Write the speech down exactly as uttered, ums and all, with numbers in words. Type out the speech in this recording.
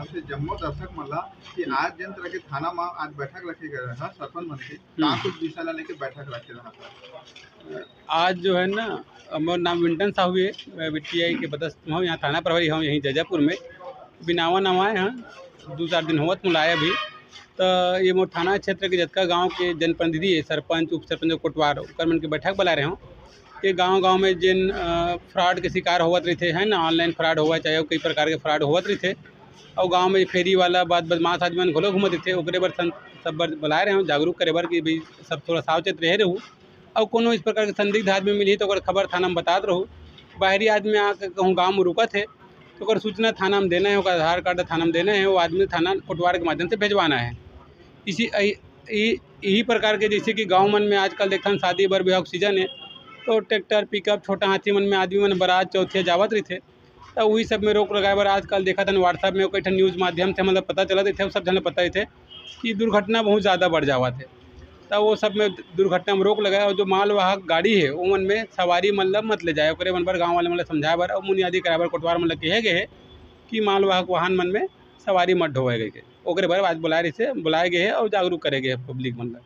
से जम्मो दर्शक मन ला कि आज जेन तरह के थाना म आज बैठक रखे गए रहा सरपंच मन के, का कुछ विषय ला लेके बैठक रखे रहा था? आज जो है ना, मोर नाम विंटन साहू है, मैं बीटीआई के पदस्थ हूँ, यहाँ थाना प्रभारी हूँ, यहीं जैजापुर में। बिनावा नाम आए हैं, दो चार दिन होवत मुलाए अभी। तो ये मोर थाना क्षेत्र के जतका गांव के जनप्रतिनिधि है, सरपंच, उप सरपंच, कोटवार, ओकर मन के बैठक बुलाए रहे हूँ। ये गांव गांव में जिन फ्रॉड के शिकार होवत रहिथे है ना, ऑनलाइन फ्रॉड होवय, चाहे कई प्रकार के फ्रॉड होवत रहिथे, और गांव में फेरी वाला, बाद बदमाश आदमी मन घलो घूमत रहिथे, ओकरे बर सं-, सब बर बुलाए रहे हूँ जागरूक करे बर कि भाई सब थोड़ा सावचेत रहे रहू। और कोनो इस प्रकार के संदिग्ध आदमी मिलही तो ओकर खबर थाना में बतात रहू। बाहरी आदमी आके कहूँ गांव में रुकत है तो ओकर सूचना थाना में देना है, ओकर आधार कार्ड थाना में देना है, वो आदमी थाना कोटवार के माध्यम से भेजवाना है। इसी यही- यही यही प्रकार के जैसे कि गांव मन में आजकल देखथन शादी बर ब्याह के सीजन है, तो ट्रैक्टर, पिकअप, छोटा हाथी मन में आदमी मन बारात चौथिया जावत रहिथे, तो वही सब में रोक लगाए बर आजकल देखत हन WhatsApp में कई ठन न्यूज़ माध्यम से मतलब पता चलत रहिथे, सब झन ल पता रहिथे कि दुर्घटना बहुत ज़्यादा बढ़ जावत है। तो वो सब में दुर्घटना में रोक लगाए और जो मालवाहक गाड़ी है ओमन में सवारी मन ल मत ले जाए, ओकरे मन बर गाँव वाले मन ल समझाए बर और मुनियादी कराए बर कोटवार मन ल कहे गए है कि मालवाहक वाहन मन में सवारी मत ढोवाए गए। ओकरे बर आज बुलाए रहिसे, बुलाए गए है और जागरूक करे गए है पब्लिक मन ल।